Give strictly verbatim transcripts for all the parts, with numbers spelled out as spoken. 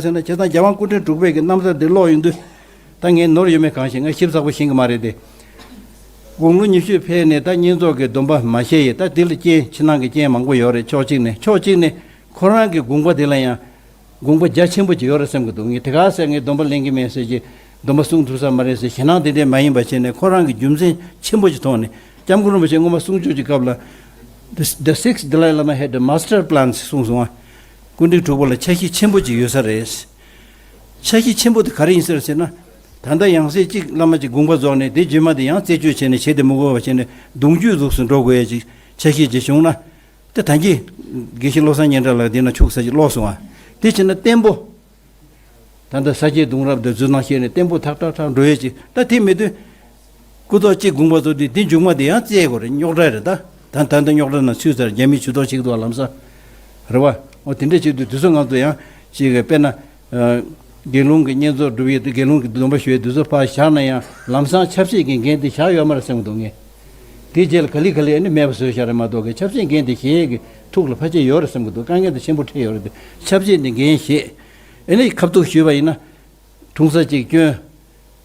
ཟེར་ན་བྱས་ཙང་རྒྱལ་དབང་སྐུ་ཕྲེང་དྲུག་པའི་གི་རྣམ་ཐར་འདི་ཀློག་ཡོང་དུས། ད་ངས་ནོར་ཡོད་མེད་གང་ཤེས། ང་ཞིབ་ཚགས་པོ་ཤེས་ཀྱི་མ་རེད་དེ། དགུང་ལོ་ཉི་ཤུ་ཕེབས་ནས་ད་བསྙེན་རྫོགས་ཀྱི་སྡོམ་པ་མ་བཞེས་ཡས། ད་དེ་ལ་རྐྱེན་ཕྱི་ནང་གི་རྐྱེན་མང་པོ་ཡོད་རེད། ཕྱོགས་གཅིག་ནས་ཕྱོགས་གཅིག་ནས་ཁོ་རང་གི་དགོངས་པ་དེ་ལ་ཡང་དགོངས་པ་རྒྱ་ཆེན་པོ་ཅིག་ཡོད་རེད་བསམ་གྱི་འདུག་ངས་དེ་ག་ཟེར་ངས་སྡོམ་པ་ལེན་གྱི་མེད་ཟེར་གྱི། སྡོམ་པ་སྲུང་ཐུབ་ས་མ་རེད་ཟེར་ཞེད་སྣང་དེ་འདྲས་མ་ཡིན་པ་བྱས་ནས་ཁོ་རང་གི་རྒྱུ་མཚན་ཆེན་པོ་ཅིག་མཐོང་ནས། སྐྱབས་མགོན་རིན་པོ་ཆེ་སྔོན་མ་གསུང་ཆོས་ཀྱི་སྐབས་ལ། The, the sixth Dalai Lama had a master plan གསུངས་སོང་ང་། སྐུ་ཕྲེང་དྲུག་པ་ལ་འཆར་གཞི་ཆེན་པོ་ཅིག་ཡོད་ས་རེད། འཆར་གཞི་ཆེན་པོ་དེ་ག་རེ་ཡིན་ཟེར་ཟེར་ན། ད་ལྟ་ཡང་སྲིད་གཅིག་བླ་མ་གཅིག་དགོངས་པ་རྫོགས་ནས་དེ་རྗེས་མ་དེ་ཡང་རྩད་གཅོད་བྱས་ནས་བྱེད་དེ་མི་དགོས་པ་བྱས་ནས་གདུང་རྒྱུད་ལུགས་སུ་འགྲོ་དགོས་ཡ་ཅིག་འཆར་གཞི་ཅིག་བྱུང་ན། དེ་ད་གིན་དགེ་བཤེས་བློ་བཟང་སྙན་གྲགས་ལགས་དེ་ན་ཕྱུག་ས་ཅིག་ཀློག་སོང་ང་། དེ་བྱས་ན་བརྟན་པོ། ད་ལྟ་ས་སྐྱའི་གདུང་རབས་དང་རྫུན་ནག་བཤད་ནས་བརྟན་པོ་ཐག་ཐག་ཐག་འགྲོ་ཡས་ཅིག་ད་དེ་མེད་དུས། སྐུ་ཐོག་གཅིག་དགོངས་པ་རྫོགས་དུས་དེ་མཇུག་མ་དེ་ཡང་བཙལ་དགོས་རེད། རྙོག་དྲ་རེད་ད། ད་ད་ལྟ་རྙོག་དྲ་ན་ཚུད་ཚར། རྒྱ་མིས་ཇུས་གཏོགས་བྱེད་ཀྱི་འདུག་བ་ལམ་སང་། རེད་བ། འོ་དེ་འདྲ་བྱེད་དུས་དུས་ཚོད་ང་ཚོ་ཡང་ཅིག་དཔེར་ན། དགེ་སློང་གི་བསྙེན་རྫོགས་སྒྲུབ་ཡས་དེ་དགེ་སློང་གི་སྡོམ་པ་ཞུ་ཡས་དུས་ཚོད་ཕར་བཞག་ན་ཡང་ལམ་སང་ཆབ་སྲིད་ཀྱི་འགན་དེ་བཞག་ཡོད་མ་རེད་བསམ་གྱི་འདུག་ངས། དེའི་རྗེས་ལ་ག་ལེ་ག་ལེ་ཨ་ནི་མེད་པ་བཟོས་བཞག་རེད་མ་གཏོགས་གི་ཆབ་སྲིད་འགན་དེ་བཞེས་ཡས་ཀྱི་ཐུགས་ལ་ཕལ་ཆེར་ཡོད་རེད་བསམ་གྱི་འདུག་དཀའ་ངལ་དེ་ཆེན་པོ་འཕྲད་ཡོད་རེད་དེ། ཆབ་སྲིད་དེ་འགན་བཞེས། ཨ་ནི་ཁ་ཐུག་ཞུས་པ་ཡིན་ན། འཁྲུངས་ས་གཅིག་བསྐྱོན།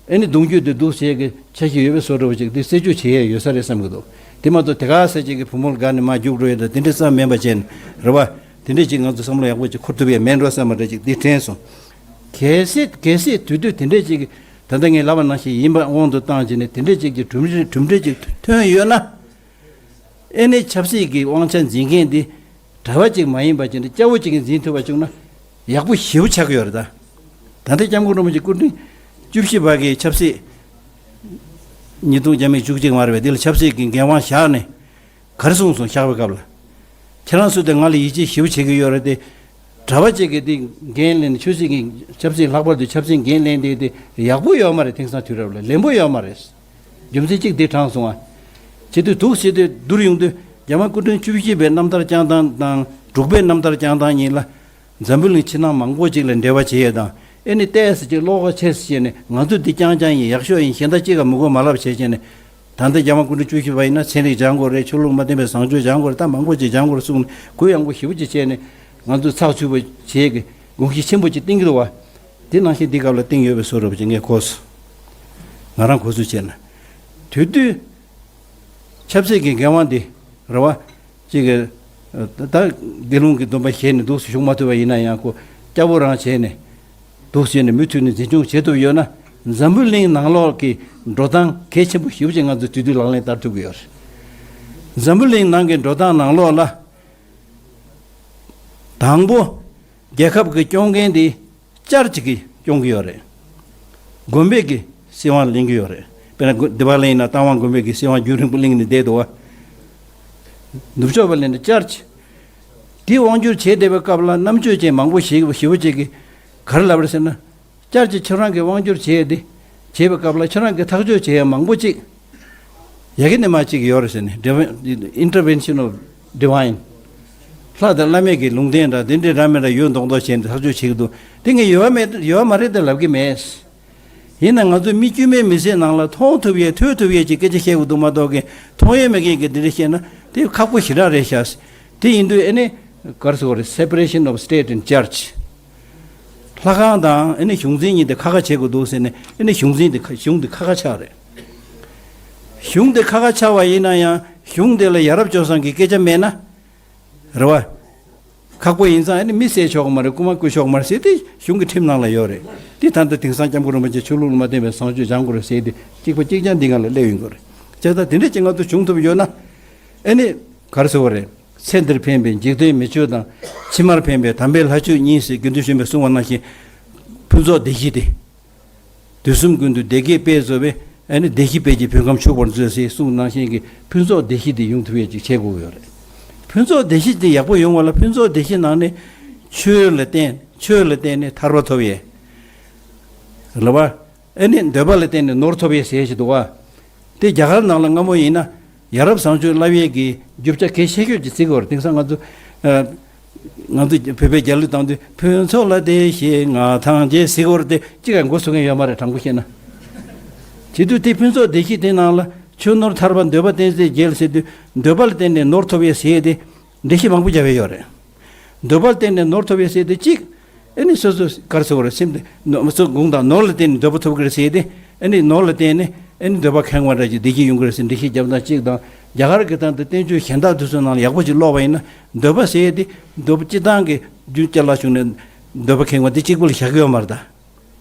ཨ་ནི་གདུང་རྒྱུད་དེ་འདུག་ཟེར་གི་འཆར་གཞི་ཡོད་པའི་བཟོ་འདྲ་བོ་ཅིག་དེ་རྩད་གཅོད་བྱེད་ཡས་ཡོད་ས་རེད་བསམ་གི་འདུག་དེ་མ་གཏོགས་དེ་ག་ཟེར་ཅིག་གི་བུ་མོ་ལ་དགའ་ནས་མར་རྒྱུགས་འགྲོ་ཡས་དང་དེ་འདྲ་ཙམ་མིན་པ་བྱས་ནས་རེད་བ། དེ་འདྲ་ཅིག་ང་ཚོ་བསམ་བློ་ཡག་པོ་ཅིག་འཁོར་ཐུབ་ཡས་མེད་འགྲོ་བསམ་པ་འདྲ་ཅིག་དེ་དྲན་སོང་། གལ་སྲིད་གལ་སྲིད་དུས་དུས་དེ་འདྲ་ཅིག་ད་ལྟ་ངས་ལབ་པ་ནང་བཞིན་ཡིན་པ་དབང་དུ་བཏང་བྱས་ནས་དེ་འདྲ་ཅིག་གི་གྲུབ་འབྲས་གྲུབ་འབྲས་ཅིག་ཐོན་ཡོད་ན། ཨེ་ནི་ཆབ་སྲིད་ཀྱི་དབང་ཆ་འཛིན་མཁན་འདི་གྲྭ་པ་ཅིག་མ་ཡིན་པ་ཅིག་ནི་སྐྱ་བོ་ཅིག་གིས་འཛིན་ཐུབ་པ་བྱུང་ན་ཡག་པོ་ཞེ་པོ་ཆགས་ཀྱི་ཡོད་རེད་ད། ད་ལྟ་སྐྱབས་མགོན་རིན་པོ་ཆེ་སྐུ་ཕྲེང་བཅུ་བཞི་པ་གི་ཆབ་སྲིད་ཉིས་སྟོང་བརྒྱ་མེད་བཅུ་གཅིག་མ་རེད་པས། འདི་ལ་ཆབ་སྲིད་ཀྱི་འགན་དབང་བཞག་ནས་ག་རེ་གསུངས་སོང་བཞག་པའི་སྐབས་ལ། ཁྱེད་རང་ཚོ་དེ་ང་ལ་ཡིད་ཆེས་ཞེ་པོ་བྱེད་ཀྱི་ཡོད་རེད་དེ། གྲྭ་པ་ཅིག་གིས་འདི་འགན་ལེན་ཆོས་སྲིད་ཀྱི་ཆབ་སྲིད་ལྷག་པར་དུ་ཆབ་སྲིད་འགན་ལེན་དེ་དེ་ཡག་པོ་ཡོད་མ་རེད། དེང་སང་དུས་རབས་ལ་ལན་པོ་ཡོད་མ་རེད། རྒྱུ་མཚན་གཅིག་དེ་དྲངས་སོང་ང་། བྱེད་དུས་འདུག་བྱེད་དུས་བསྡུར་ཡོང་དུས་རྒྱལ་དབང་སྐུ་ཕྲེང་བཅུ་བཞི་པའི་རྣམ་ཐར་བསྐྱངས་སྟངས་དང་དྲུག་པའི་རྣམ་ཐར་བསྐྱངས་སྟངས་གཉིས་ལ། འཛམ་བུ་གླིང་ཕྱི་ནང་མང་པོ་ཅིག་ལ་འབྲེལ་བ་བྱེད་ཡས་དང་། ཨེ་ནི་ཏོག་ཙམ་ཅིག་བློ་ཁ་ཕྱེ་ཟེར་བྱས་ནས་ང་ཚོ་འདི་རྐྱང་རྐྱང་ཡིན། ཡག་ཤོས་ཡིན། གཞན་དག་གཅིག་ག་མི་དགོས་མ་ལབ་བྱས་བྱས་ནས། ད་ལྟ་རྒྱལ་དབང་སྐུ་ཕྲེང་བཅུ་བཞི་པ་ཡིན་ན་ཚན་རིག་སྦྱང་དགོས་རེད། ཆོས་ལུགས་མ་བསྟེན་པའི་བཟང་སྤྱོད་སྦྱང་དགོས་རེད། ད་མང་པོ་ཅིག་སྦྱང་དགོས་རེད་གསུངས་ནས་གུ་ཡངས་པོ་ཞེ་པོ་ཅིག་བྱས་ནས་ང་ཚོ་ཚགས་ཚུད་པོ་བྱེད་ཀྱི་དགོངས་གཞི་ཆེན་པོ་ཅིག་བཏིང་གི་འདུག་བ། དེ་ནང་བཞིན་འདི་སྐབས་ལ་བཏིང་ཡོད་པའི་བཟོ་འདྲ་བོ་ཅིག་ངས་གོ་སོང་། ང་རང་གོ་ཚོད་བྱས་ན། དེ་དུས་ཆབ་སྲིད་ཀྱི་འགན་དབང་འདི་རེད་བ། ཅིག་གི་ད་དགེ་སློང་གི་སྡོམ་པ་བཞེས་ནས་འདུག་སེ་བཞུགས་མ་ཐུབ་པ་ཡིན་ན་ཡང་ཁོ་སྐྱ་བོ་རང་བྱས་ནས་འདུག་སེ་ནས་མུ་མཐུད་ནས་འཛིན་སྐྱོང་བྱེད་ཐུབ་ཡོད་ན། འཛམ་བུ་གླིང་ནང་ལོགས་ཀྱི་འགྲོ་སྟངས་གལ་ཆེན་པོ་ཞེ་པོ་ཅིག་ང་ཚོས་དུས་དུས་ལག་ལེན་བསྟར་ཐུབ་ཀྱི་ཡོད་རེད། འཛམ་བུ་གླིང་ནང་གི་འགྲོ་སྟངས་ནང་ལོགས་ལ་དང་པོ་རྒྱལ་ཁབ་ཀྱི་སྐྱོང་མཁན་དེ་བཅར་གཅིག་གིས་སྐྱོང་གི་ཡོད་རེད། དགོན་པས་ཀྱི་སྲིད་དབང་ལེན་གྱི་ཡོད་རེད། དཔེར་ན་དགོན་སྡེ་པ་ལེན་ན་རྟ་དབང་དགོན་པས་ཀྱི་སྲིད་དབང་རྒྱུན་རིང་པོ་གླེང་ནས་བསྡད་འདུག་བ། ནུབ་ཕྱོགས་པ་ལེན་ན་བཅར་གཅིག་དེ་དབང་སྒྱུར་བྱེད་བསྡད་པའི་སྐབས་ལ་རྣམ་དཔྱོད་ཅན་མང་པོ་ཞིག་ཞེ་པོ་ཅིག་གིས་ག་རེ་ལབ་རེད་ཟེར་ན། བཅར་གྱིས་ཁྱོད་རང་གི་དབང་སྒྱུར་བྱས་ཏེ། བྱེད་པའི་སྐབས་ལ་ཁྱོད་རང་གི་ཐག་གཅོད་བྱེད་ཡ་མང་པོ་ཅིག་ཡ་གི་ནས་མ་ཅིག་ཡོད་རེད་ཟེར་ནས། Divine- Intervention of Divine། ལྷ་དང་བླ་མེད་ཀྱི་ལུང་བསྟན་འདྲ་དེ་འདྲའི་འདྲ་མི་འདྲ་ཡོད་མདོག་མདོག་བྱས་ནས་ཐག་གཅོད་བྱེད་ཀྱི་འདུག་དེ་ངས་ཡོད་མེད་ཡོད་མ་རེད་དེ་ལབ་ཀྱི་མེད། ཡིན་ན་ང་ཚོ་མི་དཀྱུས་མའི་མི་ཚེ་ནང་ལ་མཐོང་ཐུབ་ཡས་ཐོས་ཐུབ་ཡས་ཀྱི་སྐད་ཆ་བཤད་དགོས་འདུག་མ་གཏོགས་ཀྱི་མཐོང་ཡས་མེད་མཁན་གྱི་འདི་འདྲ་བཤད་ན་དེ་ཁག་པོ་ཞེ་དྲག་རེད་ཤག་དེ་ཡིན་དུས་ཨེ་ནི་ག་རེ་ཟེར་དགོས་རེད། Separation of State and Church། ལྷ་ཁང་དང་ཨེ་ནི་གཞུང་འཛིན་གཉིས་དེ་ཁ་ཁ་བྱེད་དགོས་འདུག་ཟེར་ནས། ཨེ་ནི་གཞུང་འཛིན་དེ་ཁ- གཞུང་དེ་ཁ་ཁ་ཆགས་རེད། གཞུང་དེ་ཁ་ཁ་ཆགས་པ་ཡིན་ན་ཡང་གཞུང་དེ་ལ་ཡ་རབས་སྤྱོད་བཟང་གི་སྐད་ཆ་མེད་ན། རེད་བ། ཁག་པོ་ཡིན་ཙང་ཨེ་ནི་མི་བསད་ཆོག་གི་མ་རེད། རྐུ་མ་རྐུ་ཆོག་གི་མ་རེད་ཟེར་ཏེ་གཞུང་གི་ཁྲིམས་ནང་ལ་ཡོད་རེད། དེ་ད་ལྟ་དེང་སང་སྐྱབས་མགོན་རིན་པོ་ཆེ་ཆོས་ལུགས་ལ་མ་བརྟེན་པའི་བཟང་སྤྱོད་སྦྱང་དགོས་རེད་ཟེར་ཏེ་གཅིག་པ་གཅིག་རྐྱང་འདི་སྒང་ལ་སླེབས་ཡོང་གི་རེད། བྱས་ཙང་དེ་འདྲ་ཅིག་ང་ཚོ་བྱུང་ཐུབ་ཡོད་ན། ཨེ་ནི་ག་རེ་ཟེར་བ་རེད། ཚེ་འདིར་ཕན་པའི་འཇིག་རྟེན་མི་ཆོས་དང་། ཕྱི་མར་ཕན་པའི་དམ་པའི་ལྷ་ཆོས་གཉིས་ཟེར་དགེ་འདུན་གཞོན་པས་གསུངས་པ་ནང་བཞིན། ཕུན་ཚོགས་བདེ་གཤེགས་ཏེ། དུས་གསུམ་ཀུན་ཏུ་བདེ་སྐྱིད་དཔལ་རྫོགས་པའི་ཨ་ནི་བདེ་གཤེགས་དཔལ་གྱི་བོད་ཁམས་ཕྱུག་པར་མཛོད་ཟེར་གསུངས་ནང་བཞིན་གྱི་ཕུན་ཚོགས་བདེ་གཤེགས་དེ་ཡོང་ཐུབ་ཡས་ཅིག་བྱེད་དགོས་ཀྱི་ཡོད་རེད། ཕུན་ཚོགས་བདེ་གཤེགས་དེ་ཡག་པོ་ཡོང་བ་ལ་ཕུན་ཚོགས་བདེ་གཤེགས་ནང་ནས་ཆོས་ལ་བརྟེན་ཆོས་ལ་བརྟེན་ནས་ཐར་པ་ཐོབ་ཡས། རེད་བ། ཨ་ནི་འདོད་པ་ལ་བརྟེན་ནས་ནོར་ཐོབ་ཡས་ཟེར་ཞིག་འདུག་བ། དེ་རྒྱ་གར་ནང་ལ་སྔ་མོ་ཡིན་ན། ཡ་རབས་བཟང་སྤྱོད་བསླབ་ཡས་ཀྱི་རྒྱུ་ཆ་གལ་ཆེ་ཤོས་ཀྱི་ཚིག་གོ་རེད། དེང་སང་ང་ཚོ། ཨ། ང་ཚོ་བོད་པའི་རྒྱལ་གླུ་བཏང་དུས་ཕུན་ཚོགས་ལ་བདེ་གཤེགས་ང་ཐང་ཆད་ཟེར་གོ་རེད་དེ་གཅིག་ཀྱང་མགོ་ཚོས་མཁན་ཡོད་མ་རེད། དྲང་པོ་བཤད་ན། བྱེད་དུས་དེ་ཕུན་ཚོགས་བདེ་གཤེགས་དེ་ནང་ལ་ཆོས་ནོར་ཐར་པ་འདོད་པ་བསྟེན་ཚེ་རྒྱལ་ཟེར་དུས་འདོད་པ་ལ་བརྟེན་ནས་ནོར་ཐོབ་ཡས་ཟེར་ཡས་དེ་འགྲེལ་བཤད་མང་པོ་བརྒྱབ་ཡས་ཡོད་རེད། འདོད་པ་ལ་བརྟེན་ནས་ནོར་ཐོབ་ཡས་ཟེར་ཡས་དེ་གཅིག་ཨེ་ནི་སོ་སོ་ག་རེ་ཟེར་བ་རེད། སེམས་དེ་ནོ་སོ་དགོངས་དང་ནོར་ལ་བརྟེན་ནས་འདོད་པ་ཐོབ་ཀྱི་རེད་ཟེར་ཏེ། ཨེ་ནི་ནོར་ལ་བརྟེན་ནས་ཨེ་ནི་འདོད་པ་ཁེངས་པ་འདྲ་ཅིག་བདེ་སྐྱིད་ཡོང་གི་རེད་ཟེར་འགྲེལ་བཤད་རྒྱབ་སྟངས་གཅིག་དང་། རྒྱ་གར་གྱི་སྟངས་དེ་བསྟན་བཅོས་གཞན་དག་དེ་ཚོའི་ནང་ལ་ཡག་པོ་ཅིག་ཀློག་པ་ཡིན་ན། འདོད་པ་ཟེར་ཏེ་འདོད་པ་སྤྱི་བཏང་གི་རྒྱུ་ཅ་ལག་བྱུང་ནས་འདོད་པ་ཁེངས་པ་དེ་གཅིག་པུ་ལ་བཞག་གི་ཡོད་མ་རེད་ད།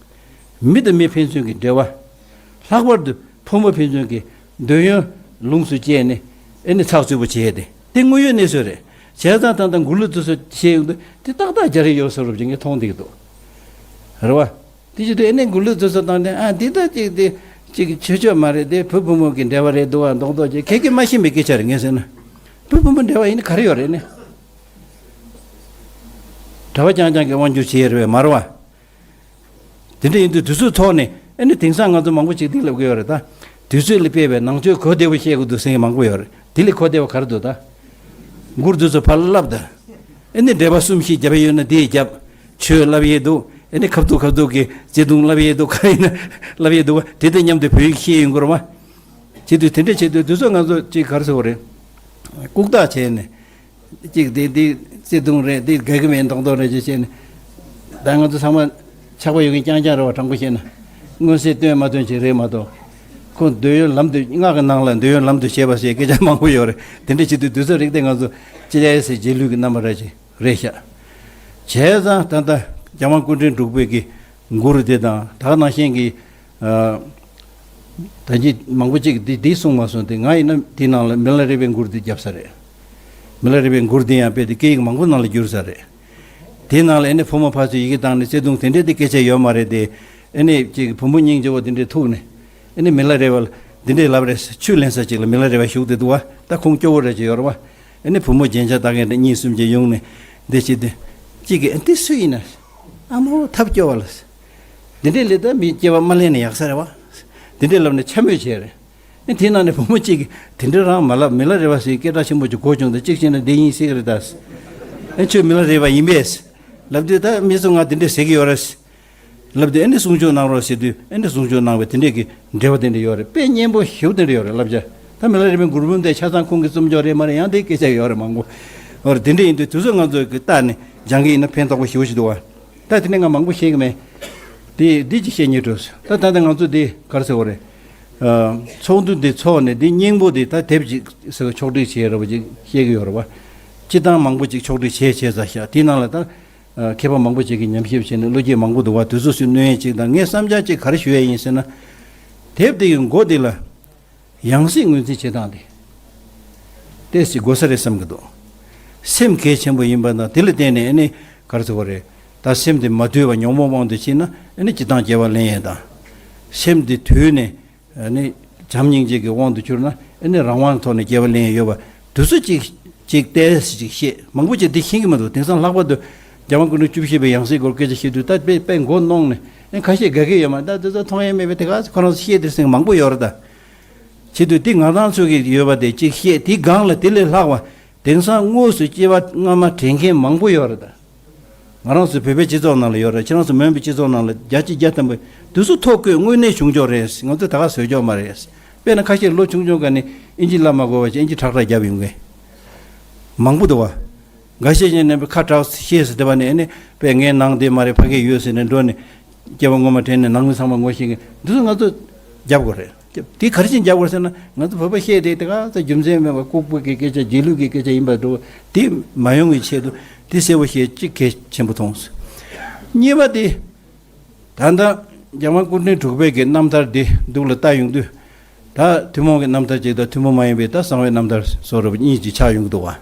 མི་དང་མི་ཕན་ཚུན་གྱི་འབྲེལ་བ། ལྷག་པར་དུ་ཕོ་མོ་ཕན་ཚུན་གྱི་འདོད་ཡོན་ལོངས་སུ་སྤྱད་ནས་ཨེ་ནི་ཚགས་ཚུད་པོ་བྱས་ཏེ། དེ་དངོས་ཡོད་གནས་ཚུལ་རེད། བྱས་ཙང་ད་ལྟ་མགུར་གླུ་དེ་ཚོ་བཤད་ཡོང་དུས་དེ་ཏག་ཏག་རྒྱ་རིགས་ཡོད་ས་རུབ་ཅིག་ངས་མཐོང་བསྡད་ཀྱི་འདུག། རེད་བ། དེ་བྱེད་དུས་ཨེ་ནི་མགུར་གླུ་དེ་ཚོ་བཏང་སྟེ། ཨ་འདི་ད་ཅིག་དེ་ཅིག་ཆོས་ཆོས་མ་རེད། དེ་བུ་བུ་མོ་གི་འབྲེལ་བ་རེད་འདུག་བ། མདོག་མདོག་ཅིག་ཁྱེད་ཀྱིས་མ་ཤེས་པའི་སྐད་ཆ་རེད། ངས་ཟེར་ན། བུ་བུ་མོ་འབྲེལ་བ་ཡིན་ན་ག་རེ་ཡོད་རེད་ནི། གྲྭ་པ་རྐྱང་རྐྱང་གིས་དབང་བསྒྱུར་བྱེད་ཡས་རེད་པས་མ་རེད་བ། དེ་འདྲ་ཡིན་དུས་དུས་ཚོད་ཐོག་ནས་ཨ་ནི་དེང་སང་ང་ཚོ་མང་པོ་ཅིག་འདི་ལབ་ཀྱི་ཡོད་རེད་ད། དུས་ཚོད་ལ་དཔག་པའི་ནང་ཆོས་གོ་བདེ་བོ་བཤད་དགོས་འདུག་ཟེར་མཁན་མང་པོ་ཡོད་རེད། དེ་ལས་གོ་བདེ་བ་ག་རེ་འདུག་ད། མགུར་དེ་ཚོ་ཕར་ལ་ལབ་ད། ཨ་ནི་འགྲེལ་པ་གསུམ་བཞི་རྒྱབ་ཡས་ཡོད་ན་དེ་རྒྱབ། ཆོས་ལབ་ཡས་འདུག། ཨ་ནི་ཁ་ཐུག་ཁ་ཐུག་གི་བརྩེ་དུང་ལབ་ཡས་འདུག། ག་རེ་ཡིན་ན་ལབ་ཡས་འདུག་བ། དེ་དང་མཉམ་དུ་བོད་ཡིག་ཤེས་ཡོང་གི་རེད་བ། བྱེད་དུས་དེ་འདྲ་བྱེད་དུས་དུས་ཚོད་ང་ཚོ་ཅིག་ག་རེ་ཟེར་བ་རེད། ལྐུགས་རྟགས་བྱས་ནས། གཅིག་དེ་དེ་བརྩེ་དུང་རེད། དེ་དགའ་གི་མེད་མདོག་མདོག་རེད་ཅེས་བཤད་ནས། ད་ང་ཚོ་ཚང་མ་ཆགས་པ་ཡོད་མཁན་རྐྱང་རྐྱང་རེད་བ། དྲང་པོ་བཤད་ན། མངོན་གསལ་སྟོན་མ་སྟོན་ཅིག་རེད་མ་གཏོགས། ཁོ་འདོད་ཡོན་ལམ་དུ། སྔགས་ཀྱི་ནང་ལ་འདོད་ཡོན་ལམ་དུ་བྱེད་པ་ཟེར་སྐད་ཆ་མང་པོ་ཡོད་རེད། དེ་འདྲ་བྱེད་དུས་དུས་ཚོད་རིགས་དེ་ང་ཚོ་ཅི་ལས་ཟེར་རྗེས་ལུས་ཀྱི་རྣམ་པ་ར་ཅིག་རེད་ཤག། བྱས་ཙང་ད་ལྟ་རྒྱལ་དབང་སྐུ་ཕྲེང་དྲུག་པའི་གི་མགུར་དེ་དང་ད་ག་ནང་བཞིན་གྱི། ཨ། ད་གིན་མང་པོ་ཅིག་འདི་འདི་གསུངས་མ་སོང་སྟེ། ང་ཡིན་ན་དེའི་ནང་ལ་མི་ལ་རས་པའི་མགུར་འདི་བརྒྱབ་ས་རེད། མི་ལ་རས་པའི་མགུར་འདི་ཡང་དཔེ་དེ་སྐད་ཡིག་མང་པོ་ནང་ལ་བསྒྱུར་ས་རེད། དེའི་ནང་ལ་ཨེ་ནི་ཕོ་མོ་ཕར་ཚུར་ཡི་གེ་བཏང་ནས་བརྩེ་དུང་དེ་འདྲས་དེ་སྐད་ཆ་ཡོད་མ་རེད་དེ། ཨེ་ནི་ཅིག་བུ་མོ་སྙིང་རྗེ་བོ་དེ་འདྲས་ཐུག་ནས། ཨེ་ནི་མི་ལ་རས་པ་ལ་འདི་འདྲས་ལབ་རེད། ཆུ་ལེན་ས་ཅིག་ལ་མི་ལ་རས་པ་བཞུགས་བསྡད་འདུག་བ། ད་ཁོང་སྐྱོ་བོ་རེད་ཅིག་ཡོད་རེད་བ། ཨེ་ནི་བུ་མོ་རྒྱན་ཆ་བཏགས་མཁན་དེ་གཉིས་གསུམ་ཅིག་ཡོང་ནས་འདི་བྱེད་དུས། གཅིག་གིས་ཨེ་འདི་སུ་ཡིན་ན། ཨ་མོ་ཐབས་སྐྱོ་བ་ལ། འདི་འདྲས་ལས་ད་མི་སྐྱེ་བ་མ་ལེན་ན་ཡག་ས་རེད་བ། འདི་འདྲས་ལབ་ནས་འཕྱ་སྨོད་བྱས་རེད། ཨེ་དེའི་ནང་ནས་བུ་མོ་གཅིག་གིས་དེ་འདྲ་རང་མ་ལབ། མི་ལ་རས་པ་ཟེར་སྐད་གྲགས་ཆེན་པོ་ཅིག་གོ་བྱུང་། ད་གཅིག་བྱས་ན་འདི་ཡིན་ཟེར་གི་རེད་ད། ཨེ་ཁྱོད་མི་ལ་རས་པ་ཡིན་པས་ལབ་དུས། ད་མི་ཚོ་ང་དེ་འདྲ་ཟེར་གི་ཡོད་རེད་ལབ་དུས། ཨེ་ནི་གསུང་ཆོས་གནང་རོགས་ཟེར་དུས། ཨེ་ནི་གསུང་ཆོས་གནང་བས་དེ་འདྲས་ཀྱི་འགྲེལ་པ་དེ་འདྲ་ཡོད་རེད། དཔེ་སྙན་པོ་ཞེ་པོ་དེ་འདྲ་ཡོད་རེད་བསླབ་བྱ། ད་མི་ལ་རས་པའི་མགུར་འབུམ་དེ་ཆ་ཚང་ཁོང་གི་རྩོམ་སྦྱོར་རེད་མ་རེད། ཡང་དེའི་སྐད་ཆ་ཡོད་རེད་མང་པོ། འོ་རེད། དེ་འདྲ་ཡིན་དུས་དུས་ཚོད་ང་ཚོ་གི་ལྟ་ནས་སྦྱང་གི་ཡིན་ན་ཕན་ཐོགས་པོ་ཞེ་པོ་ཞིག་འདུག་བ། ད་དེ་ནས་ང་མང་པོ་བཤད་གི་མེད། དེ་འདི་ཅིག་བཤད་སྙིང་བྲོ། ད་ད་ལྟ་ང་ཚོ་འདི་ག་རེ་ཟེར་བ་རེད། ཨ། ཚོགས་འདུ་འདི་ཚོགས་ནས་འདི་སྙིང་པོ་འདི་ད་དེབ་ཅིག་ཟེར་བ་ཕྱོགས་སྒྲིག་བྱས་ར་བ་ཅིག་བཤད་གི་ཡོད་ར་བ། སྤྱི་བཏང་མང་པོ་ཅིག་ཕྱོགས་སྒྲིག་བྱས་བྱས་ཚར་ཤག། དེའི་ནང་ལ་ད། ཨ། མཁས་པ་མང་པོ་ཅིག་གིས་ཉམས་ཞིབ་བྱས་ནས་བློ་སྐྱེད་མང་པོ་འདུག་བ། དུས་ཚོད་སུས་གནོད་ཡས་ཅིག་དང་། ངས་བསམ་འཆར་ཅིག་ག་རེ་ཞུ་ཡས་ཡིན་ཟེར་ན། དེབ་འདི་གི་མགོ་འདི་ལ། ཡང་སྲིད་ངོས་འཛིན་བྱེད་སྟངས་དེ་ཏོག་ཙམ་དགོས་ས་རེད་བསམ་གྱི་འདུག། སེམས་གལ་ཆེན་པོ་ཡིན་པ་དང་། དེ་ལ་བརྟེན་ནས་ཨ་ནི་ག་རེ་ཟེར་བ་རེད། ད་སེམས་དེ་མ་དུལ་བ་ཉོན་མོངས་དབང་དུ་ཕྱིན་ན་ཨ་ནི་སྤྱིར་བཏང་སྐྱེ་བ་ལེན་ཡས་དང་། སེམས་དེ་དུལ་ནས་ཨ་ནི་བྱམས་སྙིང་རྗེ་གི་དབང་དུ་གྱུར་ན་ཨ་ནི་རང་དབང་ཐོག་ནས་སྐྱེ་བ་ལེན་ཡས་ཡོད་པ། དུས་ཚོད་ཅིག་ཅིག་ཏོག་ཙམ་ཅིག་བཤད། མང་པོ་ཅིག་དེ་ཤེས་ཀྱི་མི་འདུག། དེང་སང་ལྷག་པར་དུ་རྒྱལ་དབང་སྐུ་ཕྲེང་བཅུ་བཞི་པའི་ཡང་སྲིད་སྐོར་སྐད་ཆ་བཤད་དུས་ད་དཔེ་དཔེ་མགོ་གནོན་ནས། ཨ། ཁ་ཤས་དགའ་གི་ཡོད་མ་རེད། ད་དེ་ཚོ་མཐོང་ཡས་མེད་པས་དེ་ག་ཚོད་ཁོ་རང་ཚོ་བཤད་དེ་ཟེར་མཁན་མང་པོ་ཡོད་རེད་ད། བྱེད་དུས་དེ་ང་རང་ཚོ་གི་ཡོད་པ་དེ་གཅིག་བཤད། དེའི་སྒང་ལ་དེ་ལས་ལྷག་པ་དེང་སང་དངོས་སུ་སྐྱེ་བ་སྔ་མ་དྲན་མཁན་མང་པོ་ཡོད་རེད་ད། ང་རང་ཚོ་བོད་པའི་སྤྱི་ཚོགས་ནང་ལ་ཡོད་རེད། ཁྱེད་རང་ཚོ་མོན་པའི་སྤྱི་ཚོགས་ནང་ལ་བརྒྱ་ཆ་བརྒྱ་ཐམ་པ་དུས་ཚོད་ཐོ་བཀོད་དངོས་གནས་བྱུང་ཆོག་རེད། ང་ཚོ་ད་ག་བཟོས་ཆོག་མ་རེད། དཔེར་ན་ཁ་ཤས་ལོ་ཆུང་ཆུང་སྒང་ནས་ཨིན་ཇི་བསླབ་མ་དགོས་པ་བྱས་ཨིན་ཇི་ཁྲག་ཁྲག་བརྒྱབ་ཡོང་མཁན། མང་པོ་འདུག་བ། འགའ་ཤས་ཀྱིས་ནི་ཁ་གྲགས་ཤེས་སུ་བསྡད་པ་ནས་ཨ་ནི་དཔེ་ངའི་ནང་དེ་མ་རེད། ཕ་གིར་ཡོད་ཟེར་ནས་འགྲོ་ནས་སྐྱེ་བ་སྔོན་མ་དྲན་ནས་ནང་མི་ཚང་མ་ངོ་ཤེས་མཁན་འདི་ཚོ་ང་ཚོ་རྒྱབ་དགོས་རེད། དེ་ག་རེ་བྱས་རྒྱབ་དགོས་ཟེར་ན། ང་ཚོ་བོད་པ་བཤད་དེ་དེ་ག་ཚོད་རྒྱུ་མཚན་མེད་པ་ལྐུགས་པ་གི་སྐད་ཆ། རྗེས་ལུས་ཀྱི་སྐད་ཆ་ཡིན་པ་འགྲོ། དེ་མ་ཡོང་བའི་ཆེད་དུ་དེ་གསལ་པོ་བཤད་གཅིག་གལ་ཆེན་པོ་མཐོང་། གཉིས་པ་དེ། ད་ལྟ་རྒྱལ་དབང་སྐུ་ཕྲེང་དྲུག་པའི་གི་རྣམ་ཐར་འདི་འདུག་ལ་ལྟ་ཡོང་དུས། ད་ཐུན་མོང་གི་རྣམ་ཐར་གཅིག་དང་ཐུན་མོང་མ་ཡིན་པའི་ད་གསང་བའི་རྣམ་ཐར་སོགས་རབ་གཉིས་ཀྱི་ཆགས་ཡོང་གི་འདུག་བ།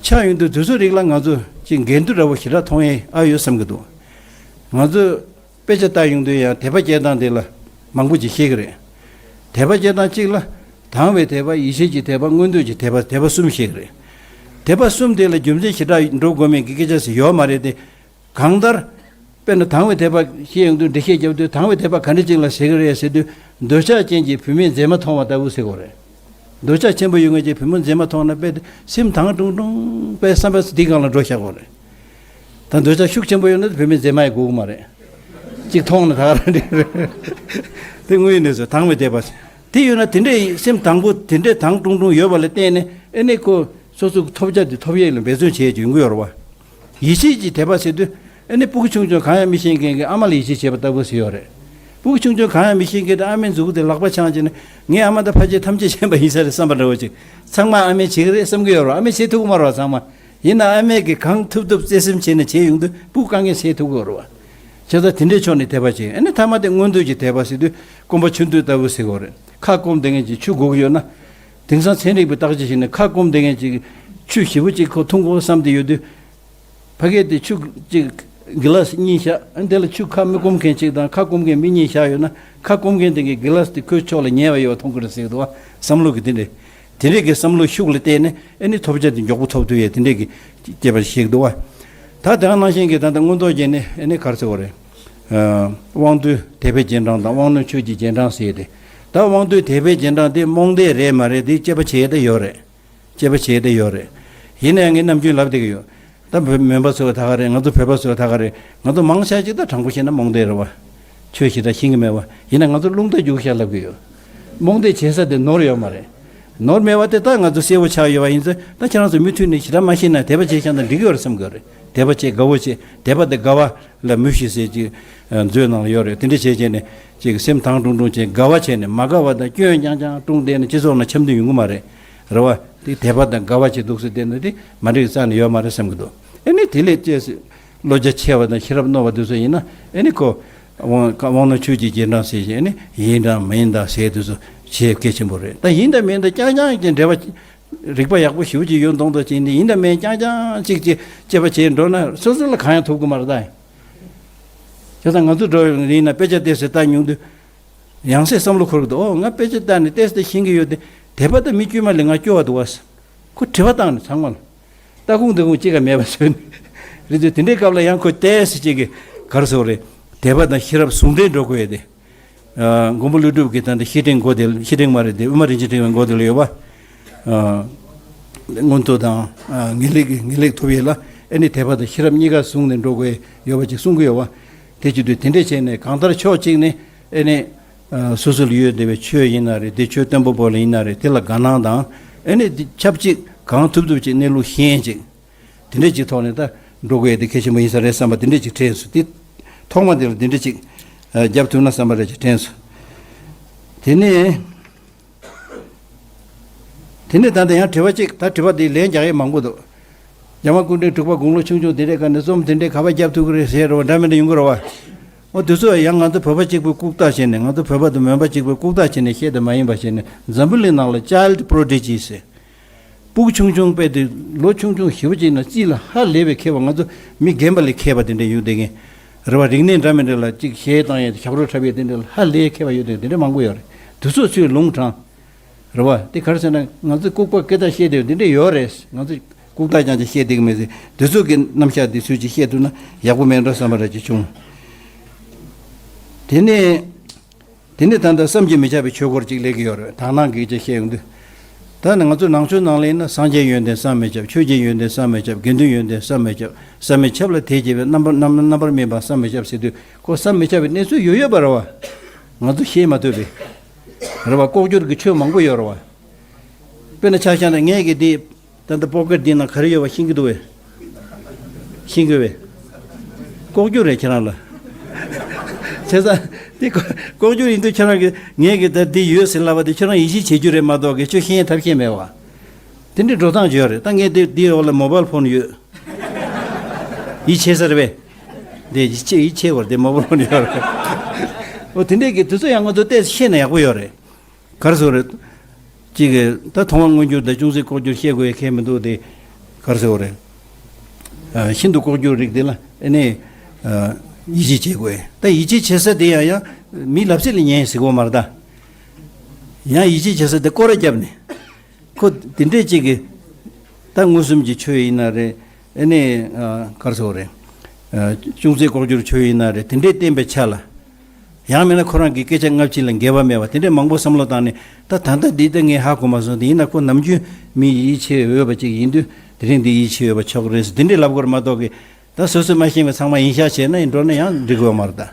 ཆགས་ཡོང་དུས་དུས་ཚོད་རིགས་ལ་ང་ཚོ་ཅིག་འགལ་འདུ་འདྲ་བོ་ཞེ་དྲག་མཐོང་ཡས་ཨ་ཡོད་བསམ་གྱི་འདུག། ང་ཚོས་དཔེ་ཆ་ལྟ་ཡོང་དུས་ཡང་དད་པ་སྐྱེ་སྟངས་དེ་ལ་མང་པོ་ཅིག་བཤད་ཀྱི་རེད། དད་པ་སྐྱེ་སྟངས་གཅིག་ལ། དང་བའི་དད་པ། ཡིད་ཆེས་ཀྱི་དད་པ། མངོན་འདོད་ཀྱི་དད་པ། དད་པ་གསུམ་བཤད་ཀྱི་རེད། དད་པ་གསུམ་དེ་ལ་རྒྱུ་མཚན་ཞེ་དྲག་འགྲོ་དགོས་མེད་ཀྱི་སྐད་ཆ་ཞིག་ཡོད་མ་རེད་དེ། གང་ལྟར། དཔེར་ན་དང་བའི་དད་པ་བཤད་ཡོང་དུས་འགྲེལ་བཤད་རྒྱབ་དུས་དང་བའི་དད་པ་ག་འདྲ་ཅིག་ལ་ཟེར་གི་རེད་ཟེར་དུས། འདོད་ཆགས་ཅན་གྱིས་བུད་མེད་མཛེས་མ་མཐོང་བ་ལྟ་བུ་ཟེར་གོ་རེད། འདོད་ཆགས་ཆེན་པོ་ཡོད་མཁན་གྱིས་བུད་མེད་མཛེས་མ་མཐོང་ན་དཔེ་སེམས་དྭངས་ཀྲུང་ཀྲུང་དཔེ་བསམ་པ་འདི་སྒང་ལ་འགྲོ་བཞག་གོ་རེད། ད་འདོད་ཆགས་ཤུགས་ཆེན་པོ་ཡོད་ན་བུད་མེད་མཛེས་མ་ཡི་དགོས་ཀྱི་མ་རེད། གཅིག་མཐོང་ན་ད་ག་རང་འགྲིག་རེད། དེ་དངོས་ཡོད་གནས་ཚུལ། དང་བའི་དད་པ་དེ་ཡོད་ན་དེ་འདྲའི་སེམས་དྭངས་པོ་དེ་འདྲའི་དྭངས་ཀྲུང་ཀྲུང་ཡོད་པ་ལ་བརྟེན་ནས་ཨེ་ནས་ཁོ་སོ་སོ་གི་ཐོབ་བྱ་དེ་ཐོབ་ཡས་ལ་འབད་བརྩོན་བྱེད་ཀྱི་ཡོང་གི་ཡོད་རེད་བ། ཡིད་ཆེས་ཀྱི་དད་པ་ཟེར་དུས། ཨ་ནི་སྤུ་གུ་ཆུང་ཆུང་གང་ཡང་མི་ཤེས་མཁན་གྱི་ཨ་མ་ལ་ཡིད་ཆེས་བྱེད་པ་ལྟ་བུ་ཞིག་ཡོད་རེད། སྤུ་གུ་ཆུང་ཆུང་གང་ཡང་མི་ཤེས་མཁན་དེ་ཨ་མའི་མཛུབ་གུ་དེ་ལག་པ་འཆང་བྱས་ནས་ངའི་ཨ་མ་དང་ཕལ་ཆེར་ཐམས་ཅད་ཤེས་པ་ཡིན་ས་རེད་བསམ་པ་འདྲ་བོ་ཅིག་ཚང་མ་ཨ་མས་བྱེད་ཀྱི་རེད་བསམ་གྱི་ཡོད་རེད། ཨ་མས་བྱེད་ཐུབ་ཀྱི་མ་རེད་བ་ཚང་མ། ཡིན་ན་ཨ་མས་ཀྱི་གང་ཐུབ་ཐུབ་བརྩེ་སེམས་བྱས་ནས་བྱས་ཡོང་དུས་སྤུ་གུ་དཀའ་ངལ་སེལ་ཐུབ་ཀྱི་ཡོད་རེད་བ། བྱས་ཙང་དེ་འདྲའི་ཕྱོགས་ནས་དད་པ་བྱེད། ཨ་ནི་མཐའ་མ་དེ་མངོན་མཐོ་གི་དད་པ་ཟེར་དུས་སྐོམ་པ་ཆུ་འདོད་ལྟ་བུ་ཟེར་གྱི་ཡོད་རེད། ཁ་སྐོམ་བསྡད་མཁན་ཅིག་ཆུ་དགོས་ཀྱི་ཡོད་ན། དེང་སང་ཚན་རིག་པའི་བརྟག་དཔྱད་བྱས་ནས་ཁ་སྐོམ་བསྡད་མཁན་ཅིག་ཆུ་ཞེ་པོ་ཅིག་ཁོ་འཐུང་དགོས་བསམ་བསྡད་ཡོད་དུས། ཕ་གི་དེ་ཆུ་ཅིག་གི་ལཱས་གཉིས་བཞག་ཨ་ནི་དེ་ལ་ཆུ་ཁ་མི་སྐོམ་མཁན་ཅིག་དང་ཁ་སྐོམ་མཁན་མི་གཉིས་བཞག་ཡོད་ན། ཁ་སྐོམ་མཁན་དེ་གི་གི་ལཱས་དེ་ཁོའི་ཕྱོགས་ལ་ཉེ་བ་ཡོད་པ་མཐོང་གི་རེད་ཟེར་གི་འདུག་བ། བསམ་བློ་གི་དེ་འདྲས། དེ་འདྲས་ཀྱི་བསམ་བློ་ཤུགས་ལ་བརྟེན་ནས་ཨ་ནི་ཐོབ་བྱ་དེ་མགྱོགས་པོ་ཐོབ་ཐུབ་ཡས་དེ་འདྲས་ཀྱི་སྐྱེས་པ་ཞིག་འདུག་བ། ད་དེ་ག་ནང་བཞིན་གྱི་ད་ལྟ་མངོན་རྟོགས་རྒྱན་ནི་ཨ་ནི་ག་རེ་ཟེར་བ་རེད། ཨ། དབང་རྟུལ་དད་པའི་རྗེས་འབྲང་དང་དབང་རྣོན་ཆོས་ཀྱི་རྗེས་འབྲང་ཟེར་ཏེ། ད་དབང་རྟུལ་དད་པའི་རྗེས་འབྲང་དེ་རྨོངས་དད་རེད་མ་རེད་དེ་དཔྱད་པ་བྱེད་ཡས་ད་ཡོད་རེད། དཔྱད་པ་བྱེད་ཡས་ད་ཡོད་རེད། ཡིན་ན་ཡང་ངས་ནམ་རྒྱུན་ལབ་བསྡད་ཀྱི་ཡོད། ད་བོད་མོན་པ་ཚོ་ད་ག་རེད། ང་ཚོ་བོད་པ་ཚོ་ད་ག་རེད། ང་ཚོ་མང་ཆེ་ཅིག་ད་དྲང་པོ་བཤད་ན་རྨོངས་དད་རེད་བ། ཆོས་ཞེ་དྲག་ཤེས་ཀྱི་མེད་བ། ཡིན་ན་ང་ཚོ་རླུང་རྟ་རྒྱུག་ཤག་ལབ་ཀྱི་ཡོད། རྨོངས་དད་བྱེད་ས་དེ་ནོར་ཡོད་མ་རེད། ནོར་མེད་བ་དེ་ད་ང་ཚོ་གསལ་པོ་ཆགས་ཡོད་བ། ཡིན་ཚེ་ད་ཁྱེད་རང་ཚོ་མུ་མཐུད་ནས་ཞེ་དྲག་མ་ཤེས་ན་དད་པ་བྱེད་ཤག་ན་འགྲིག་གི་ཡོད་རེད་བསམ་གྱི་ཡོད་རེད། དད་པ་བྱེད། དགའ་བོ་བྱེད། དད་པ་དང་དགའ་བ་ལ་མུ་བཞི་ཟེར་ཅིག་མཛོད་ནང་ལ་ཡོད་རེད། དེ་འདྲ་བྱས་བྱས་ནས་ཅིག་སེམས་དྭངས་ཀྲུང་ཀྲུང་བྱས། དགའ་བ་བྱས་ནས་མ་དགའ་བ་དང་སྐྱོན་རྐྱང་རྐྱང་བསྐྲུན་བསྡད་ན་སྤྱི་ཚོགས་ནང་འཆམ་མཐུན་ཡོང་གི་མ་རེད། རེད་བ། དེ་དད་པ་དང་དགའ་བ་བྱེད་འདུག་ཟེར་བསྡད་ན་དེ་མ་འགྲིག་རྩ་ནས་ཡོད་མ་རེད་བསམ་གྱི་འདུག་ཨ་ནི་དེ་ལས་ཅེས་བློ་རྒྱ་ཆེ་བ་དང་ཤེས་རབ་རྣོ་བ་དེ་ཚོ་ཡིན་ན་ཨ་ནི་ཁོ་དབང་དབང་རྣོན་ཆོས་ཀྱི་རྗེས་འབྲང་ཟེར་བཞིན་ཨ་ནི་ཡིན་དང་མིན་དང་ཟེར་དེ་ཚོ་བྱེད་གལ་ཆེན་པོ་རེད། ད་ཡིན་དང་མིན་དང་རྐྱང་རྐྱང་གི་འབྲེལ་བ་རིག་པ་ཡག་པོ་ཞེ་པོ་ཅིག་ཡོད་མདོག་མདོག་བྱས་ནས་ཡིན་དང་མིན་རྐྱང་རྐྱང་ཅིག་ཅིག་དཔྱད་པ་བྱས་འགྲོ་ན་སོ་སོ་ལ་གང་ཡང་ཐོབ་གི་མ་རེད་ད། བྱས་ཙང་ང་ཚོ་འགྲོ་ཡིན་ན་དཔེ་ཆ་བལྟས་ཟེར་ལྟ་མྱོང་དུས། ཡང་སེ་བསམ་བློ་འཁོར་གི་འདུག་ཨོ་ང་དཔེ་ཆ་ལྟ་ནས་ཏོག་ཙམ་ཤེས་ཀྱི་ཡོད་དེ། དད་པ་དང་མི་དཀྱུས་མ་ལས་ང་སྐྱོ་བ་འདུག་བ། ཁོ་དྲི་བ་བཏང་ནས་ཚང་མ་ལ། ལྟ་ཁུངས་འདི་ཁུངས་གཅིག་ཀ་མེད་པ་བཟོས་ནས། རེད་དུས་དེ་འདྲའི་སྐབས་ལ་ཡང་ཁོ་ཏོག་ཙམ་གཅིག་གི་ག་རེ་ཟེར་དགོས་རེད། དད་པ་དང་ཤེས་རབ་ཟུང་འབྲེལ་འགྲོ་དགོས་ཡོད་དེ། ཨ། མགོན་པོ་ཀླུ་སྒྲུབ་ཀྱི་ད་ལྟ་བཤེས་སྤྲིང་མགོ་དེ། བཤེས་སྤྲིང་མ་རེད་དེ། དབུ་མ་རིན་ཆེན་ཕྲེང་བའི་མགོ་དེ་ལ་ཡོད་པ། ཨ། མངོན་མཐོ་དང་། ཨ། ངེས་ལེགས་ངེས་ལེགས་ཐོབ་ཡས་ལ་ཨེ་ནི་དད་པ་དང་ཤེས་རབ་གཉིས་ཀ་ཟུང་ནས་འགྲོ་དགོས་ཡོད་པ་ཅིག་གསུང་གི་ཡོད་པ། དེ་བྱེད་དུས་དེ་འདྲས་བྱས་ནས་གང་ལྟར་ཕྱོགས་གཅིག་ནས་ཨེ་ནི། ཨ། སོ་སོ་ལ་ཡོད་བསྡད་པའི་ཆོས་ཡིན་ན་རེད། དེ་ཆོས་བརྟན་པོ་པོ་ལ་ཡིན་ན་རེད། དེ་ལ་དགའ་སྣང་དང་ཨེ་ནི་དེ་ཆབས་ཅིག་གང་ཐུབ་ཐུབ་ཅིག་གནས་ལུགས་ཤེས་ཅིག་དེ་འདྲས་ཅིག་ཐོག་ནས་ད་འགྲོ་དགོས་ཡས་དེ་གལ་ཆེན་པོ་ཡིན་ས་རེད་བསམ་པ་དེ་འདྲས་ཅིག་དྲན་སོང་། དེ་ཐོག་མ་དེ་ལ་དེ་འདྲས་ཅིག་ཨ། རྒྱབ་ཐུབ་ན་བསམ་པ་རེད་ཅིག་དྲན་སོང་། དེ་ནས། དེ་ནས་ད་ལྟ་ཡང་དྲི་བ་གཅིག་ད་དྲི་བ་དེ་ལན་རྒྱག་ཡས་མང་པོ་འདུག་རྒྱ་དམར་སྐུ་ཕྲེང་དྲུག་པ་དགུང་ལོ་ཆུང་ཆུང་དེ་འདྲས་ག་ནས་རྩོམ་དེ་འདྲས་ག་པར་བརྒྱབ་ཐུབ་ཀྱི་རེད་ཟེར་རོ་འདྲ་མི་འདྲ་ཡོང་གི་རེད་བ། འོ་དེ་ཚོ་ཡང་ང་ཚོ་བོད་པ་གཅིག་པུས་ལྐུགས་རྟགས་བྱས་ནས། ང་ཚོ་བོད་པ་དང་མོན་པ་གཅིག་པུས་ལྐུགས་རྟགས་བྱས་ནས་བཤད་དེ་མ་ཡིན་པ་བྱས་ནས། འཛམ་བུ་གླིང་ནང་ལ་child prodigy ཟེར། སྤུ་གུ་ཆུང་ཆུང་དཔེ་དེ་ལོ་ཆུང་ཆུང་ཞེ་པོ་ཅིག་ན་རྩིས་ལ་ཧ་ལས་པའི་མཁས་པ། ང་ཚོ་མི་རྒན་པ་ལས་མཁས་པ་དེ་འདྲ་ཡོད་བསྡད་མཁན་རེད་བ། རིག་གནས་འདྲ་མི་འདྲ་ལ་ཅིག་གཞས་བཏང་ཡས་ཞབས་བྲོ་འཁྲབ་ཡས་དེ་འདྲ་ལ་ཧ་ལས་མཁས་པ་ཡོད་བསྡད་མཁན་དེ་འདྲ་མང་པོ་ཡོད་རེད། དེ་ཚོ་ཚུར་ལུང་དྲངས། རེད་བ། དེ་ག་རེ་ཟེར་ན་ང་ཚོས་ལྐུགས་པ་སྐད་ཆ་བཤད་བསྡད་དེ་འདྲ་ཡོད་རེད། ང་ཚོས་ལྐུགས་རྟགས་རྐྱང་རྐྱང་བཤད་བསྡད་ཀྱི་མེད་ཟེར། དེ་ཚོ་གི་རྣམ་གཞག་དེ་ཚུལ་གྱིས་བཤད་ཐུབ་ན་ཡག་པོ་མེད་འགྲོ་བསམ་པ་ར་ཅིག་བྱུང་། དེ་ནས། དེ་ནས་ད་ལྟ་བསམ་གྱིས་མི་ཁྱབ་པའི་ཆོས་སྐོར་ཅིག་སླེབས་ཀྱི་ཡོད་རེད། དག་སྣང་གི་སྐད་ཆ་བཤད་ཡོང་དུས། ད་ནི་ང་ཚོ་ནང་ཆོས་ནང་ལ་ཡིན་ན་སངས་རྒྱས་ཡོན་ཏན་བསམ་མི་ཁྱབ། ཆོས་ཀྱི་ཡོན་ཏན་བསམ་མི་ཁྱབ། དགེ་འདུན་ཡོན་ཏན་བསམ་མི་ཁྱབ། བསམ་མི་ཁྱབ་ལ་དད་བྱེད་པའི་རྣམ་པར་རྣམ་རྣམ་པར་སྨིན་པ་བསམ་མི་ཁྱབ་ཟེར་དུས། ཁོ་བསམ་མི་ཁྱབ་པའི་གནས་ཚུལ་ཡོད་ཡོད་པ་རེད་བ། ང་ཚོ་ཤེས་མ་ཐུབ་པའི། རེད་བ། ལྐོག་གྱུར་གྱི་ཆོས་མང་པོ་ཡོད་རེད་བ། དཔེར་ན་ཆ་བཞག་ན་ངས་ཀྱི་འདི་ད་ལྟ་པོ་ཀེཊ་འདི་ནང་ག་རེ་ཡོད་པ་ཤེས་ཀྱི་འདུག་བས། ཤེས་ཀྱི་བས། ལྐོག་གྱུར་རེད་ཁྱེད་རང་ལ། བྱས་ཙང་འདི་ལྐོག་ལྐོག་གྱུར་ཡིན་དུས་ཁྱེད་རང་གིས་ངས་ཀྱི་ད་འདི་ཡོད་ཟེར་ལབ་པ་དེ་ཁྱེད་རང་ཡིད་ཆེས་བྱེད་རྒྱུ་རེད་མ་གཏོགས་ཀྱི་ཁྱོད་ཤེས་ཡས་ཐབས་ཤེས་མེད་བ། དེ་འདྲའི་འགྲོ་སྟངས་ཅིག་ཡོད་རེད། ད་ངས་འདི་འདི་འོག་ལ་མོ་བལ་ཕོན་ཡོད། ཡིད་ཆེས་ས་རེད་པས། འདི་ཡིད་ཆེས་ཡིད་ཆེས་བར་དེ་མོ་བལ་ཕོན་ཡོད་རེད། འོ་དེ་འདྲས་ཀྱི་དུས་ཚོད་ཡང་ང་ཚོ་ཏོག་ཙམ་ཤེས་ན་ཡག་པོ་ཡོད་རེད། ག་རེ་ཟེར་རེད། གཅིག་གིས་ད་མཐོང་བ་མངོན་གྱུར་དང་ཅུང་ཟད་ལྐོག་གྱུར་བཤད་དགོས་ཡ་གལ་མི་འདུག་སྟེ། ག་རེ་ཟེར་རེད། ཨ། ཤིན་ཏུ་ལྐོག་གྱུར་རིགས་དེ་ལ་ཨ་ནི། ཨ། ཡིད་ཆེས་བྱེད་དགོས། ད་ཡིད་ཆེས་བྱེད་ས་དེ་ཡང་ཡང་མིའི་ལབ་ཚིག་ལ་ཉན་ཟེར་གོ་མ་རེད་ད། ཡང་ཡིད་ཆེས་བྱེད་ས་དེ་སྐོར་ར་བརྒྱབ་ནས། ཁོ་དེ་འདྲས་གཅིག་གིས། ད་མངོན་སུམ་གྱི་ཆོས་ཡིན་ན་རེད། ཨ་ནི། ཨ། ག་རེ་ཟེར་རེད། ཨ། ཅུང་ཟད་ལྐོག་གྱུར་ཆོས་ཡིན་ན་རེད། དེ་འདྲས་བསྟན་པའི་ཆ་ལ། ཡང་མིན་ན་ཁོ་རང་གི་སྐད་ཆ་སྔ་ཕྱི་ལ་འགལ་བ་མེད་པ་དེ་འདྲས་མང་པོ་བསམ་བློ་བཏང་ནས། ད་ད་ལྟ་འདི་ལྟ་ངས་ཧ་གོ་མ་སོང་། དེ་ཡིན་ན་ཁོ་ནམ་རྒྱུན་མི་ཡིད་ཆེས་འོས་པ་ཅིག་ཡིན་དུས་དེ་རིང་འདི་ཡིད་ཆེས་འོས་པ་ཆགས་ཀྱི་རེད་ཟེར་དེ་འདྲས་ལབ་དགོས་རེད་མ་གཏོགས་ཀྱི། ད་སོ་སོས་མ་ཤེས་པའི་ཚང་མ་ཡིན་ཤག་བྱས་ན་ཡིན་འགྲོ་ན་ཡང་འགྲིག་གི་ཡོད་མ་རེད་ད།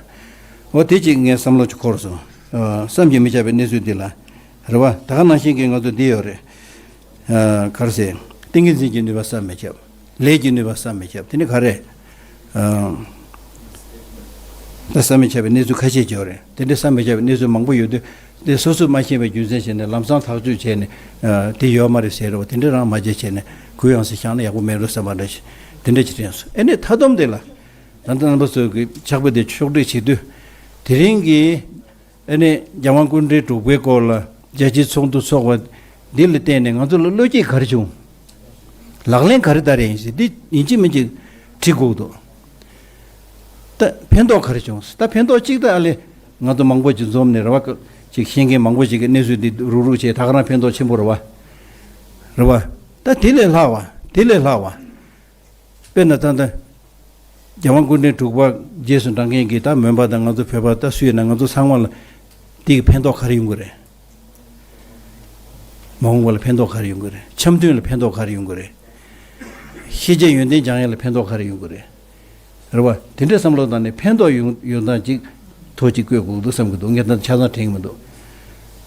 འོ་དེ་ཅིག་ངས་བསམ་བློ་ཅིག་འཁོར་སོང་། ཨ། བསམ་གྱིས་མི་ཁྱབ་པའི་གནས་ཚུལ་འདི་ལ། རེད་བ། ད་ག་ནང་བཞིན་གྱི་ང་ཚོ་འདི་ཡོད་རེད། ཨ། ག་རེ་ཟེར། ཏིང་ངེ་འཛིན་གྱི་ནུས་པ་བསམ་མི་ཁྱབ། ལས་ཀྱི་ནུས་པ་བསམ་མི་ཁྱབ། དེ་ནི་ག་རེ། ཨ། ད་བསམ་མི་ཁྱབ་པའི་གནས་ཚུལ་ཁ་ཤས་ཡོད་རེད། དེ་འདྲའི་བསམ་མི་ཁྱབ་པའི་གནས་ཚུལ་མང་པོ་ཡོད་དུས། དེ་སོ་སོས་མ་ཤེས་པའི་རྒྱུ་མཚན་བྱས་ནས་ལམ་སང་ཐག་གཅོད་བྱས་ནས། ཨ། དེ་ཡོད་མ་རེད་ཟེར་རོ། དེ་འདྲ་རང་མ་བྱེད་བྱས་ནས་གུ་ཡངས་སེ་བཞག་ན་ཡག་པོ་མེད་འགྲོ་བསམ་པ་འདྲ་ཞིག་དེ་འདྲ་ཅིག་དྲན་སོང་། ཨ་ནི་མཐའ་སྡོམ་དེ་ལ། ད་ལྟ་རྣམ་པ་ཚོས་ཀྱི་ཕྱག་དཔེ་དེ་ཕྱོགས་སྒྲིག་བྱེད་དུས། དེ་རིང་གི་ཨ་ནི་རྒྱལ་དབང་སྐུ་ཕྲེང་དྲུག་པའི་སྐོར་ལ་རྒྱལ་སྤྱིའི་ཚོགས་འདུ་ཚོགས་པ་འདི་ལ་བརྟེན་ནས་ང་ཚོ་ལ་བློ་སྐྱེད་ག་རེ་བྱུང་། ལག་ལེན་ག་རེ་བསྟར་ཡིན་ཟེར། འདི་ཡིན་གཅིག་མིན་གཅིག་དྲི་དགོས་འདུག་ད་ཕན་ཐོགས་ག་རེ་བྱུང་། ད་ཕན་ཐོགས་གཅིག་ད་ཨ་ལེ། ང་ཚོ་མང་པོ་ཅིག་འཛོམས་ནས་རེད་བ། ཅིག་ཤེས་མཁན་མང་པོ་ཅིག་གི་གནས་ཚུལ་འདི་རུག་རུག་བྱས། ད་ག་རང་ཕན་ཐོགས་ཆེན་པོ་རེད་བ། རེད་བ། ད་དེ་ལས་ལྷག་བ། དེ་ལས་ལྷག་བ། དཔེར་ན་ད་ལྟ་རྒྱལ་དབང་སྐུ་ཕྲེང་དྲུག་པ་རྗེས་སུ་འབྲང་མཁན་གྱི་ད་མོན་པ་དང་ང་ཚོ་བོད་པ་ད་སུ་ཡིན་ན་ང་ཚོ་ཚང་མ་ལ་དེ་གི་ཕན་ཐོགས་ག་རེ་ཡོང་གི་རེད། མ་འོངས་པ་ལ་ཕན་ཐོགས་ག་རེ་ཡོང་གི་རེད། འཆམ་མཐུན་ལ་ཕན་ཐོགས་ག་རེ་ཡོང་གི་རེད། ཤེས་བྱའི་ཡོན་ཏན་སྦྱང་ཡ་ལ་ཕན་ཐོགས་ག་རེ་ཡོང་གི་རེད། རེད་བ། དེ་འདྲའི་བསམ་བློ་བཏང་ནས་ཕན་ཐོགས་ཡོང་ཡོང་སྟངས་ཅིག་ཐོག་ཅིག་བཀོད་དགོས་འདུག་བསམ་གྱི་འདུག་ངས་ད་ཆ་ཚང་དྲན་གྱི་མི་འདུག་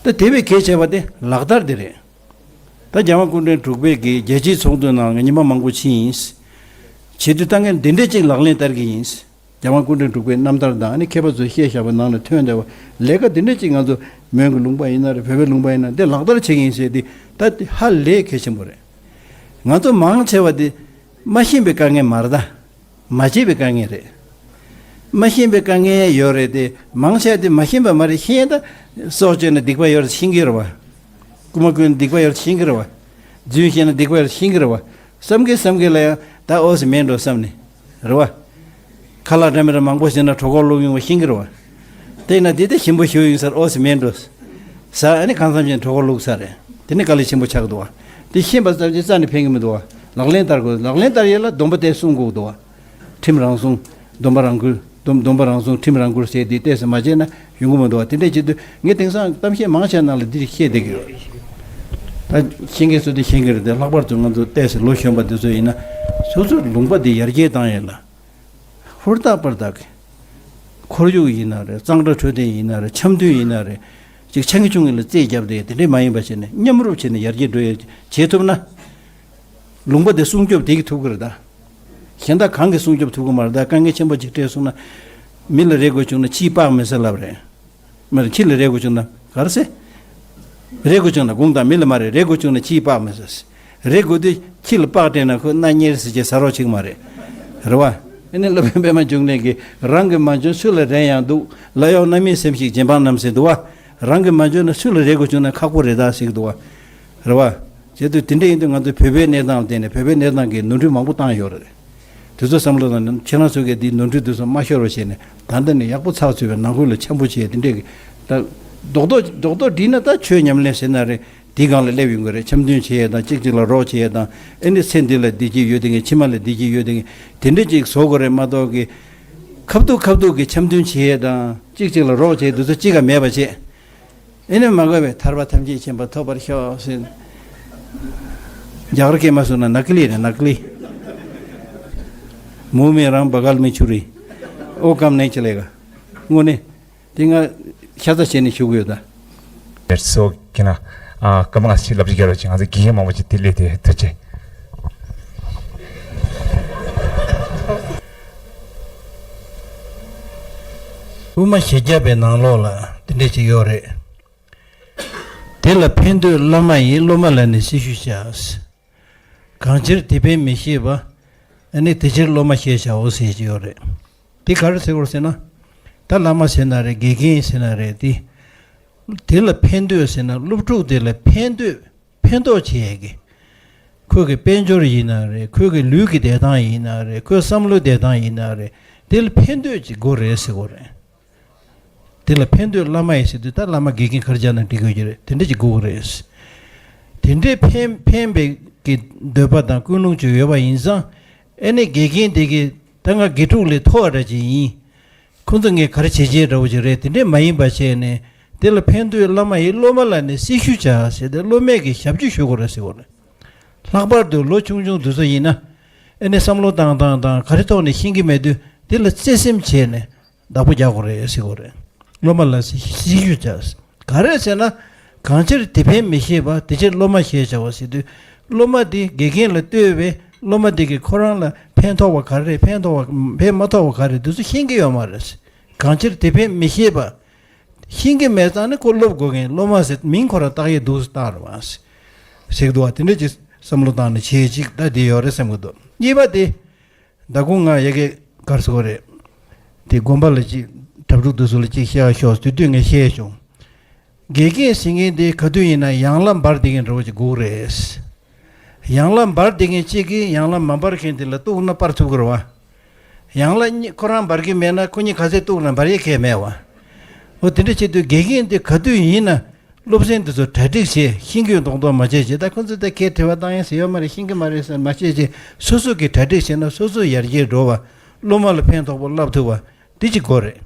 ད་དེ་བས་གལ་ཆེ་བ་དེ་ལག་བསྟར་དེ་རེད། ད་རྒྱལ་དབང་སྐུ་ཕྲེང་དྲུག་པའི་གི་རྒྱལ་སྤྱིའི་ཚོགས་འདུའི་ནང་ང་ཉི་མ་མང་པོ་ཕྱིན་ཡིན། བྱེད་དུས་ད་ངས་འདི་འདྲས་ཅིག་ལག་ལེན་བསྟར་གྱི་ཡིན། རྒྱལ་དབང་སྐུ་ཕྲེང་དྲུག་པའི་རྣམ་ཐར་དང་། ཨ་ནི་མཁས་པ་ཚོས་བཤད་བཞག་པའི་ནང་ནས་ཐོན་བསྡད་པ་ལས་ཀ་འདི་འདྲས་ཅིག་ང་ཚོ་མོན་གྱི་ལུང་པ་ཡིན་ན་རེད། བོད་པའི་ལུང་པ་ཡིན་ན་འདི་ལག་བསྟར་བྱེད་ཀྱི་ཡིན་ཟེར་དེ་ད་དེ་ཧ་ལས་གལ་ཆེན་པོ་རེད། ང་ཚོ་མང་ཆེ་བ་དེ་མ་ཤེས་པའི་དཀའ་ངལ་མ་རེད་ད། མ་བྱས་པའི་དཀའ་ངལ་རེད། མ་ཤེས་པའི་དཀའ་ངལ་ཡོད་རེད་དེ། མང་ཆེ་བ་དེ་མ་ཤེས་པ་མ་རེད། ཤེས་ད་སྲོག་གཅོད་ན་སྡིག་པ་ཡོད་རེད་ཤེས་ཀྱི་རེད་བ། རྐུ་མ་རྐུ་ན་སྡིག་པ་ཡོད་རེད་ཤེས་ཀྱི་རེད་བ། རྫུན་བཤད་ན་སྡིག་པ་ཡོད་རེད་ཤེས་ཀྱི་རེད་བ། བསམ་གི་བསམ་གི་ལ་ཡང་ད་འོ་ཟེར་མེད་འགྲོ་བསམ་ནས། རེད་བ། ཁ་ལག་འདྲ་མི་འདྲ་མང་པོ་བྱས་ན་གྲོད་ཁོག་ལོག་ཡོང་བ་ཤེས་ཀྱི་རེད་བ། དེས་ན་དེ་ལྟ་ཞིམ་པོ་ཞིག་ཡིན་ཟེར་འོ་ཟེར་མེད་འགྲོ། ཟ་ཨ་ནི་གང་འཚམ་ཞིག་གྲོད་ཁོག་ལོག་ས་རེད། དེ་ནི་དཀའ་ལས་ཆེན་པོ་ཆགས་འདུག་བ། དེ་ཤེས་པ་ཙམ་གྱིས་རྩ་ནས་ཕན་གྱི་མི་འདུག་བ། ལག་ལེན་བསྟར་དགོས། ལག་ལེན་བསྟར་ཡས་ལ་སྡོམ་པ་དེ་སྲུང་དགོས་འདུག་བ། ཁྲིམས་རང་སྲུང་། སྡོམ་པ་རང་འཁུར། སྡོམ་སྡོམ་པ་རང་སྲུང་ཁྲིམས་རང་འཁུར་ཟེར་དེ་ཏོག་ཙམ་མ་བྱས་ན་ཡོང་གི་མི་འདུག་བ། དེ་འདྲས་བྱེད་དུས་ངས་དེང་སང་གཏམ་བཤད་མང་ཆེ་ནང་ལ་འདི་བཤད་བསྡད་ཀྱི་ཡོད། ད་ཤེས་མཁན་ཚོ་དེ་ཤེས་ཀྱི་རེད་དེ། ལྷག་པར་དུ་ང་ཚོ་ཏོག་ཙམ་ལོ་གཞོན་པ་དེ་ཚོ་ཡིན་ན། སོ་སོའི་ལུང་པ་འདི་ཡར་རྒྱས་བཏང་ཡས་ལ། ཧུར་ཐག་པར་ཐག་གི། ཁོར་ཡུག་ཡིན་ན་རེད། གཙང་སྦྲ་འཕྲོད་བསྟེན་ཡིན་ན་རེད། འཆམ་མཐུན་ཡིན་ན་རེད། ཅིག་ཆང་ཆུང་ངེ་ལ་རྩེད་རྒྱབ་དེ་དེ་འདྲས་མ་ཡིན་པ་བྱས་ནས་མཉམ་རུབ་བྱས་ནས་ཡར་རྒྱས་འགྲོ་ཡ་བྱེད་ཐུབ་ན། ལུང་པ་དེ་སྲུང་སྐྱོབ་དེ་གི་ཐུབ་ཀྱི་རེད་ད། གཞན་དག་གང་གིས་སྲུང་སྐྱོབ་ཐུབ་ཀྱི་མ་རེད་ད། དཀའ་ངལ་ཆེན་པོ་ཅིག་འཕྲད་སོང་ན། མི་ལ་རེ་དགོས་བྱུང་ན་ཁྱིས་དཔག་མི་ཟེར་ལབ་རེད། མི་ལ་ཁྱི་ལ་རེ་དགོས་བྱུང་ན་ག་རེ་ཟེར། རེ་དགོས་བྱུང་ན་དགུང་དང་མི་ལ་མ་རེད། རེ་དགོས་བྱུང་ན་ཁྱིས་དཔག་མི་ཟེར། རེ་དགོས་དུས་ཁྱི་ལ་དཔག་སྤྲད་ན་ཁོ་སྣ་གཉེར་ཟེར་གྱི་ཟ་རོགས་བྱེད་ཀྱི་མ་རེད། རེད་བ། ཨ་ནི་སློབ་དཔོན་པད་མ་འབྱུང་གནས་ཀྱིས་རང་གིས་མ་འཇོན་སུ་ལ་རན་ཡང་འདུག་ལ་གཡོག་རྣམ་སྨིན་སེམས་ཤིག་རྗེ་འབངས་རྣམས་ཟེར་འདུག་བ། རང་གིས་མ་འཇོན་ན་སུ་ལ་རེ་དགོས་བྱུང་ན་ཁག་པོ་རེད་ད་ཟེར་གྱི་འདུག་བ། རེད་བ། བྱས་དུས་དེ་འདྲ་ཡིན་དུས་ང་ཚོ་བོད་པའི་གནས་སྟངས་ལ་བརྟེན་ནས་བོད་པའི་གནས་སྟངས་ཀྱི་ནོར་འཁྲུལ་མང་པོ་བཏང་ཡོད་རེད། དེ་ཚོ་བསམ་བློ་བཏང་ནས་ཁྱེད་རང་ཚོ་གིས་འདིའི་ནོར་འཁྲུལ་དེ་ཚོ་མ་ཤོར་བ་བྱས་ནས་ད་ལྟ་ནས་ཡག་པོ་ཚགས་ཚུད་པའི་ནང་ཁུལ་ལ་འཆམ་པོ་བྱས་དེ་འདྲས་ཀྱི། ད་རྡོག་རྡོག་རྡོག་རྡོག་བསྒྲིལ་ན་ད་ཆོས་ཉམས་ལེན་ཟེར་ན་རེད། དེའི་སྒང་ལ་སླེབས་ཡོང་གི་རེད། འཆམ་མཐུན་བྱེད་ཡས་དང་གཅིག་གཅིག་ལ་རོགས་བྱེད་ཡས་དང་། ཨེ་ནི་ཚེ་འདི་ལ་བདེ་སྐྱིད་ཡོད་དེ་ངས་ཕྱི་མ་ལ་བདེ་སྐྱིད་ཡོད་དེ་ངས་དེ་འདྲས་ཅིག་བཟོ་དགོས་རེད་མ་གཏོགས་ཀྱི། ཁ་ཐུག་ཁ་ཐུག་གི་འཆམ་མཐུན་བྱེད་ཡས་དང་གཅིག་གཅིག་ལ་རོགས་བྱེད་དེ་ཚོ་གཅིག་ག་མེད་པ་བྱས། ཨེ་ནི་མ་དགོས་པའི་ཐར་པ་ཐམས་ཅད་མཁྱེན་པ་ཐོབ་པར་ཤོག་ཟེར། རྒྱ་གར་སྐད་མ་སོང་ན་ནག་ལི་རེད་ནག་ལི། མུ་མེ་རང་བ་གལ་མི་ཆུ་རི། ཨོ་ཀམ་ནེ་ཆི་ལེ་ག་དངོས་གནས། དེ་ང་ཤ་ཚ་བྱས་ནས་ཞུ་གི་ཡོད་ད། ཡར་སོ་ཁྱེད་ན། ཨ་སྐར་མ་ལྔ་ཅིག་ལབ་ཅིག་རྒྱག་རོགས་གྱིས། ང་ཚོ་དགེ་རྒན་མང་པོ་ཅིག་དེ་སླེབས་ཏེ་ཐུགས་རྗེ་ཆེ། དབུ་མ་ཞལ་བརྒྱད་པའི་ནང་ལོགས་ལ་དེ་འདྲས་ཅིག་ཡོད་རེད། དེ་ལ་ཕན་འདོད་བླ་མ་ཡིས། སློབ་མ་ལ་ནི་སྲི་ཞུ་བྱ། གང་ཕྱིར་དེ་ཕན་མི་ཤེས་པ། ཨ་ནི་དེ་ཕྱིར་སློབ་མ་ཤེས་བྱའོ་ཟེར་གྱི་ཡོད་རེད། དེ་ག་རེ་ཟེར་དགོས་ཟེར་ན། ད་བླ་མ་ཟེར་ན་རེད། དགེ་རྒན་ཟེར་ན་རེད། དེ་དེ་ལ་ཕན་འདོད་ཟེར་ན་སློབ་ཕྲུག་དེ་ལ་ཕན་འདོད། ཕན་ཐོགས་བྱེད་ཡས་ཀྱི། ཁོས་ཀྱི་དཔལ་འབྱོར་ཡིན་ན་རེད། ཁོས་ཀྱི་ལུས་ཀྱི་བདེ་ཐང་ཡིན་ན་རེད། ཁོའི་བསམ་བློའི་བདེ་ཐང་ཡིན་ན་རེད། དེ་ལ་ཕན་འདོད་ཅིག་དགོས་རེད་ཟེར་དགོས་རེད། དེ་ལ་ཕན་འདོད་བླ་མ་ཡིས་ཟེར་དུས་ད་བླ་མ་དགེ་རྒན་ག་རེ་བྱས་ན་འགྲིག་གི་ཡོད་ཀྱི་རེད། དེ་འདྲ་ཅིག་དགོས་ཀྱི་རེད། དེ་འདྲའི་ཕན་ཕན་པའི་གི་འདོད་པ་དང་ཀུན་སློང་ཅིག་ཡོད་པ་ཡིན་ཙང་། ཨེ་ནས་དགེ་རྒན་དེ་གིས་ད་ང་དགེ་ཕྲུག་ལས་མཐོ་བ་འདྲ་ཅིག་ཡིན། ཁོང་ཚོ་ངས་ག་རེ་བྱེད་ཅེས་འདྲ་བོ་ཅིག་རེད། དེ་འདྲས་མ་ཡིན་པ་བྱས་ནས། དེ་ལ་ཕན་འདོད་བླ་མ་ཡིས། སློབ་མ་ལ་ནི་སྲི་ཞུ་བྱ་ཟེར་ཏེ་སློབ་མས་ཀྱི་ཞབས་ཕྱི་ཞུ་དགོས་རེད་ཟེར་བ་རེད། ལྷག་པར་དུ་ལོ་ཆུང་ཆུང་དེ་ཚོ་ཡིན་ན། ཨེ་ནས་བསམ་བློ་བཏང་བཏང་བཏང་ག་རེ་ཐོག་ནས་ཤེས་ཀྱི་མེད་དུས་དེ་ལ་བརྩེ་སེམས་བྱས་ནས། བདག་པོ་རྒྱག་དགོས་རེད་ཟེར་དགོས་རེད། སློབ་མ་ལ་སྲི་ཞུ་བྱ། ག་རེ་ཟེར་ན། གང་ཕྱིར་དེ་ཕན་མི་ཤེས་པ། དེ་ཕྱིར་སློབ་མ་ཤེས་བྱ་བ་ཟེར་དུས། སློབ་མ་དེ་དགེ་རྒན་ལ་ལྟོས་པས་སློབ་མ་དེ་གིས་ཁོ་རང་ལ་ཕན་ཐོགས་པ་ག་རེ་རེད། ཕན་ཐོགས་པ་ཕན་མ་ཐོགས་པ་ག་རེ་རེད། དེ་ཚོ་ཤེས་ཀྱི་ཡོད་མ་རེད། གང་ཕྱིར་དེ་ཕན་མི་ཤེས་པ། ཤེས་ཀྱི་མེད་ཙང་ནི་ཁོ་སློབ་དགོས་མཁན་སློབ་མ་ཟེར་མིང་ཁོ་རང་བཏགས་ཡས་འདུག་སེ་བཏགས་རེད་བ། ཟེར་གི་འདུག་བ། དེ་འདྲ་ཅིག་བསམ་བློ་བཏང་ནས་བྱེད་ཅིག་ད་འདི་ཡོད་རེད་བསམ་གི་འདུག་གཉིས་པ་དེ། ད་གུང་ང་ཡ་གི་གར་སོ་རེད། དེ་དགོན་པ་ལ་ཅིག་གྲྭ་ཕྲུག་དེ་ཚོ་ལ་ཅིག་བཤད་ཤོག་དེ་དུས་ངས་བཤད་བྱུང་། དགེ་རྒན་ཟེར་མཁན་དེ་ག་དུས་ཡིན་ན་ཡང་ལ་འབར་བསྡད་མཁན་འདྲ་བོ་ཅིག་དགོས་རེད། ཡང་ལ་འབར་བསྡད་མཁན་གཅིག་གིས་ཡང་ལ་མ་འབར་མཁན་དེ་ལ་གཏུག་ན་སྤར་ཐུབ་ཀྱི་རེད་བ། ཡང་ལ་གཉིས་ཁོ་རང་འབར་གྱི་མེད་ན་ཁོ་གཉིས་ག་ཚད་གཏུག་ན་འབར་ཡས་ཁེལ་མེད་བ། འོ་དེ་འདྲ་བྱེད་དུས་དགེ་རྒན་དེ་ག་དུས་ཡིན་ན་སློབ་ཚན་དེ་ཚོ་གྲ་སྒྲིག་བྱེད་ཤེས་ཀྱི་ཡོད་མདོག་མདོག་མ་བྱེད་ཅེས། ད་ཁོ་ཚོ་ད་ཁྱེད་དྲི་བ་བཏང་ཡས་ཟེར་ཡོད་མ་རེད། ཤེས་ཀྱི་མ་རེད་ཟེར་མ་བྱེད་ཅེས། སོ་སོ་གིས་གྲ་སྒྲིག་བྱས་ན་སོ་སོ་ཡར་རྒྱས་འགྲོ་བ། སློབ་མ་ལ་ཕན་ཐོགས་པ་བསླབ་ཐུབ་པ། འདི་གཅིག་དགོས་རེད།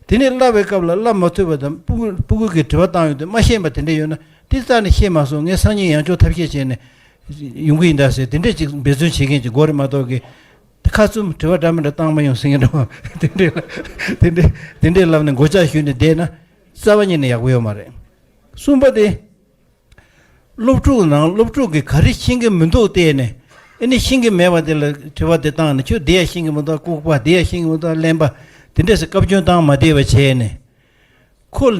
དེ་ནས་བསླབ་པའི་སྐབས་ལ་བསླབ་མ་ཐུབ་པ་དང་སྤུ་གུ་སྤུ་གུ་གིས་དྲི་བ་བཏང་ཡོང་དུས་མ་ཤེས་པ་དེ་འདྲ་ཡོད་ན་དེ་རྩ་ནས་ཤེས་མ་སོང་། ངས་སང་ཉིན་ཡང་བསྐྱར་ཐབས་ཤེས་བྱས་ནས་ཡོང་གི་ཡིན་ད་ཟེར་དེ་འདྲ་ཅིག་འབད་བརྩོན་བྱེད་མཁན་ཅིག་དགོས་རེད་མ་གཏོགས་ཀྱི། ཁ་བཙུམ་དྲི་བ་འདྲ་མི་འདྲ་བཏང་མ་ཡོང་ཟེར་མཁན་འདྲ་བ་དེ་འདྲ་དེ་འདྲ་དེ་འདྲ་ལབ་ནས་མགོ་ལྕག་གཞུས་ནས་བསྡད་ན་རྩ་བ་ཉིད་ནས་ཡག་པོ་ཡོད་མ་རེད། གསུམ་པ་དེ། སློབ་ཕྲུག་ནང་སློབ་ཕྲུག་གིས་ག་རེ་ཤེས་ཀྱི་མི་འདུག་བལྟས་ནས། ཨ་ནི་ཤེས་ཀྱི་མེད་པ་དེ་ལ་དྲི་བ་དེ་བཏང་ནས་ཁྱོད་འདི་ཡང་ཤེས་ཀྱི་མི་འདུག་ལྐུགས་པ་འདི་ཡང་ཤེས་ཀྱི་མི་འདུག་གླེན་པ། དེ་འདྲས་སུ་བཀའ་བཀྱོན་བཏང་མ་བསྡད་པ་བྱས་ནས། ཁོ་ལ་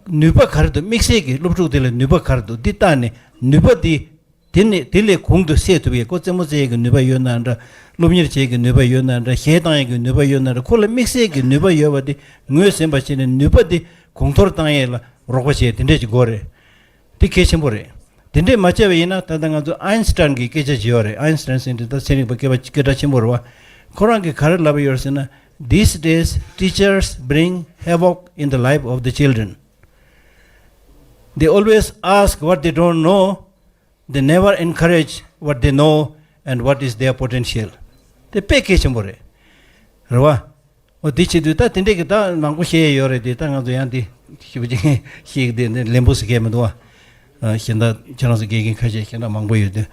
ནུས་པ་ག་རེ་འདུག་དམིགས་བསལ་གྱི་སློབ་ཕྲུག་དེ་ལ་ནུས་པ་ག་རེ་འདུག་འདི་བལྟས་ནས་ནུས་པ་འདི། དེ་ནས་དེ་ལས་གོང་དུ་སད་ཐུབ་ཡས། ཁོ་རྩེད་མོ་རྩེ་ཡས་ཀྱི་ནུས་པ་ཡོད་ན་འདྲ། སློབ་གཉེར་བྱེད་ཀྱི་ནུས་པ་ཡོད་ན་འདྲ། གཞས་བཏང་ཡས་ཀྱི་ནུས་པ་ཡོད་ན་འདྲ། ཁོ་ལ་དམིགས་བསལ་གྱི་ནུས་པ་ཡོད་པ་དེ་ངོས་ཟིན་པ་བྱས་ནས་ནུས་པ་དེ་གོང་མཐོར་བཏང་ཡས་ལ་རོགས་པ་བྱས་དེ་འདྲས་ཅིག་དགོས་རེད། དེ་གལ་ཆེན་པོ་རེད། དེ་འདྲས་མ་བྱས་པ་ཡིན་ན་ད་ལྟ་ང་ཚོ་ཨའིན་སི་ཊན་གྱི་སྐད་ཆ་ཅིག་ཡོད་རེད། ཨའིན་སི་ཊན་ཟེར་དེ་ད་ཚན་རིག་པ་སྐད་པ་སྐད་གྲགས་ཆེན་པོ་རེད་བ། ཁོ་རང་གིས་ག་རེ་ལབ་ཡོད་ཟེར་ན། These days, teachers bring havoc in the life of the children. They always ask what they don't know, they never encourage what they know and what is their potential. དེ་དཔེ་གལ་ཆེན་པོ་རེད། རེད་བ། འོ་དེ་བྱེད་དུས་ད་དེ་འདྲས་ཀྱི་ད་མང་པོ་བཤད་ཡས་ཡོད་རེད་དེ། ད་ང་ཚོ་ཡང་དེ་ཞིབ་པོ་ཅིག་བཤད་ཀྱི་དེ་འདི་ལན་པོ་ཟེར་མཁན་མི་འདུག་བ། ཨ་གཞན་དག་ཁྱེད་རང་ཚོ་དགེ་རྒན་ཁ་ཤས་གཞན་དག་མང་པོ་ཡོད་དུས།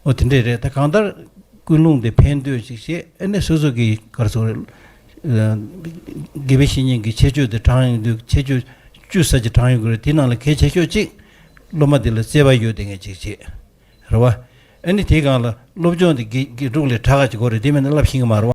འོ་དེ་འདྲས་རེད། ད་གང་ལྟར་ཀུན་སློང་དེ་ཕན་འདོད་ཅིག་བྱེད། ཨ་ནི་སོ་སོ་གི་ག་རེ་ཟེར་དགོས་རེད། ཨ་དགེ་བའི་བཤེས་གཉེན་གྱི་ཁྱད་ཆོས་དེ་དྲངས་ཡོང་དུས་ཁྱད་ཆོས་བཅུ་ཙམ་ཅིག་དྲངས་ཡོང་གི་རེད། དེ་ནང་ལ་གལ་ཆེ་ཤོས་གཅིག་སློབ་མ་དེ་ལ་བརྩེ་བ་ཡོད་བསྡད་མཁན་ཅིག་བྱེད། རེད་བ། ཨ་ནི་དེའི་སྒང་ལ་སློབ་སྦྱོང་དེ་དགེ་དགེ་ཕྲུག་ལས་དྲག་ག་ཅིག་དགོས་རེད། དེ་མེད་ན་བསླབ་ཤེས་ཀྱི་མ་རེད་བ།